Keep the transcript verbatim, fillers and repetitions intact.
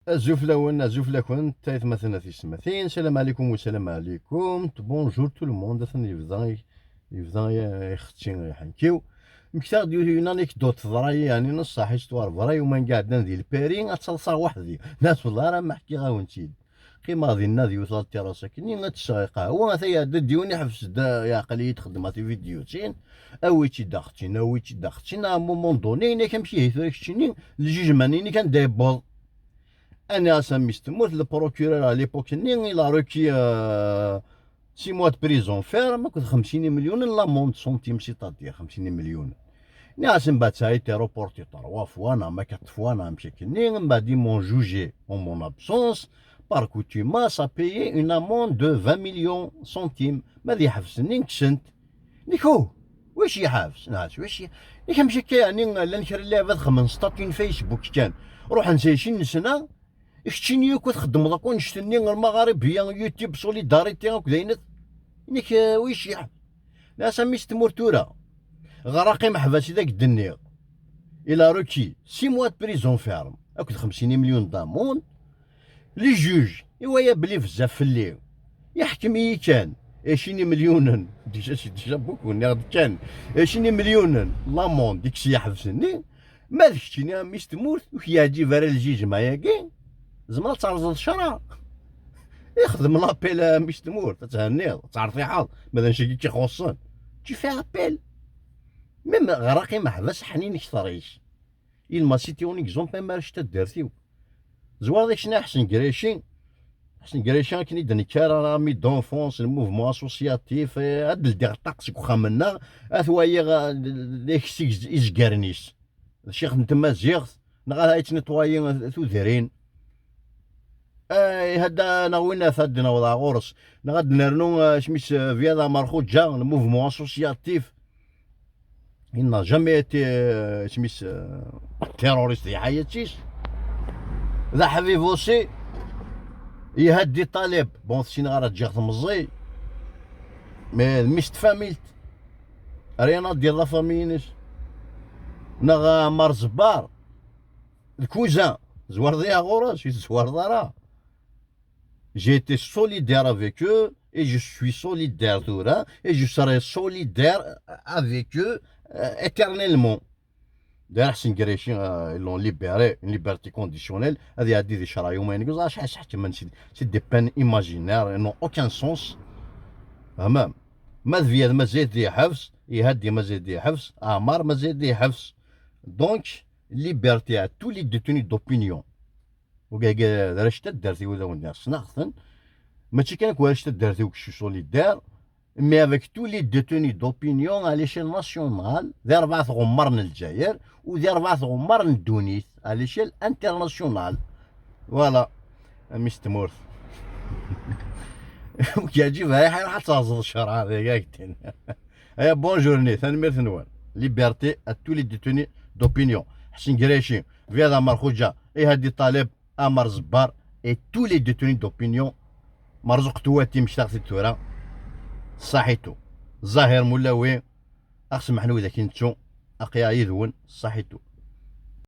Azul fell-awen, azul fell-akent, aytmaten, a tiyessetmatin. Salam ɛlikum wa salam ɛlikum. Bonjour tout le monde. Atan yebda, yebda ixetti iḥenkiw. Mmektaɣ-d yiwet une anecdote teḍra-yi, yeɛni n ṣṣeḥ, histoire vraie, uma n iɛeddan di Lpari, ad ttaḍsaɣ weḥd-i. Nna-s wellah ara ma ḥkiɣ-awen-tt-id. Qqimeɣ dinna d yiwet la terrasse akkenni, ad tesseɣ lqahwa, ata iɛedda-d yiwen iḥbes-d, yeɛqel-iyi-d xeddmeɣ tividyutin, awi-tt-id axettin, awi-tt-id axettin, à un moment donné, yenna-k amek ihi tura keččini, lǧiǧman-inek anda yewweḍ? Nniɣ-as a mmi-s n tmurt, le procureur à l'époque-nni, il a requis, euh, six mois de prison ferme akked xemsin imelyunen l'amende, centimes, c'est-à-dire xemsin imelyunen. Nniɣ-as mbeɛd ça a été reporté trois fois, neɣ ma quatre fois, neɣ amek akkenni, mbeɛd ils m'ont jugé en mon absence, par contumace à payer une amende de vingt millions centimes. Ma d iḥebsen-nni kksen-t. Nniɣ-as, oh, wic iḥebs? Nniɣ-as, wic i-, nniɣ-as amek akka, yeɛni llan kra n lɛibad xedmen statut n Facebook kan, ruḥen s ayen nesna, keččini akk txeddmeḍ akk annect-nni, Lmaɣaribiya, YouTube, Solidarité, akk d ayen. Nniɣ-as, eh, wic iḥebs? Nniɣ-as a mmi-s n tmurt tura, Ɣraq imeḥbas i d ak-d-nniɣ. Il a requis six mois de prison ferme akked xemsin imelyunen d'amende. Les juges, iwala belli bezzaf fell-i, yeḥkem-iyi kan ɛecrin imelyunen, déjà, c'est déjà beaucoup, nniɣ-d kan ɛecrin imelyunen l'amende i yekkes iḥbes-nni. Ma d keččini a mmi-s n tmurt, ur k-yeɛǧib ara lǧiǧma-agi, tzemreḍ ad terẓeḍ ccṛeɛ. Ixdem l'appel a mmi-s n tmurt, ad thenniḍ, ad tertiḥeḍ, ma d annect-agi i k-ixuṣṣen. Tu fais appel. Même Ɣraq imeḥbas ḥnin kter-ik. Il m'a cité en exemple, même ar taddart-iw. Zwar deg-sen Ḥsen Graci. Ḥsen Graci akken i d-nekkar, ami d'enfance, le mouvement associatif, eh, ad d-ldiɣ ṭṭaq seg uxxam-nneɣ, ad t-waliɣ, eh, d, d, d, izgaren-is. D ccix n tmaziɣt, neɣ ad yettnitwayi tudrin. Eh, ihadda neɣ win ad d-naweḍ ɣur-s, neɣ ad d-nernu, eh, isem-is, eh, Viad Amer Xuǧa, le mouvement associatif. Il n'a jamais été, euh, isem-is, euh, terroriste di ḥayat-is. D aḥbib aussi. Ihaddi Ṭaleb. Bon, ssineɣ ara ǧǧiɣ temẓi. Mais d mmi-s n tfamilt. Rien à dire la famille-ines. Neɣ, euh, Ɛmar Zebbar. D cousin. Zwar diɣ ɣur-s, ur tezwareḍ ara. J'ai été solidaire avec eux et je suis solidaire tura et je serai solidaire avec eux, euh, éternellement. D'ailleurs, Ḥsen Graci, euh, ils l'ont libéré, une liberté conditionnelle. Ad iɛeddi di ccṛeɛ yumayen, acḥal ḥekmen, c'est, c'est des peines imaginaires, elles n'ont aucun sens. Tfehmem? Ma d Viad mazal di ḥebs, Ihaddi mazal di ḥebs, Ɛmar mazal di ḥebs. Donc, liberté à tous les détenus d'opinion. Ugagi d arrac taddart-iw, ad awen-d-ssneɣ-ten. Mačči kan akk arrac taddart-iw, je suis solidaire, mais avec tous les détenus d'opinion à l'échelle nationale, d arbaɛa tɣemmar n Lezzayer, u d arbaɛa tɣemmar n ddunit, à l'échelle internationale. Voilà. A mmi-s n tmurt. Ur k-yeɛǧib ara, ḥaṛa ad terẓeḍ ccṛeɛ, d aya i k-d-nniɣ. Aya, bonjour-nni, tanemmirt-nwen. Liberté à tous les détenus d'opinion. Ḥsen Graci, Viad Amer Xuǧa, Ihaddi Ṭaleb, Ɛmar Zebbar et tous les détenus d'opinion. Merzuq Touati, mmektaɣ-t-id tura. Ṣaḥitu. Zahir Mulawi, ad ɣ-semḥen widak i nettu. Aql-aɣ yid-wen. Ṣaḥitu.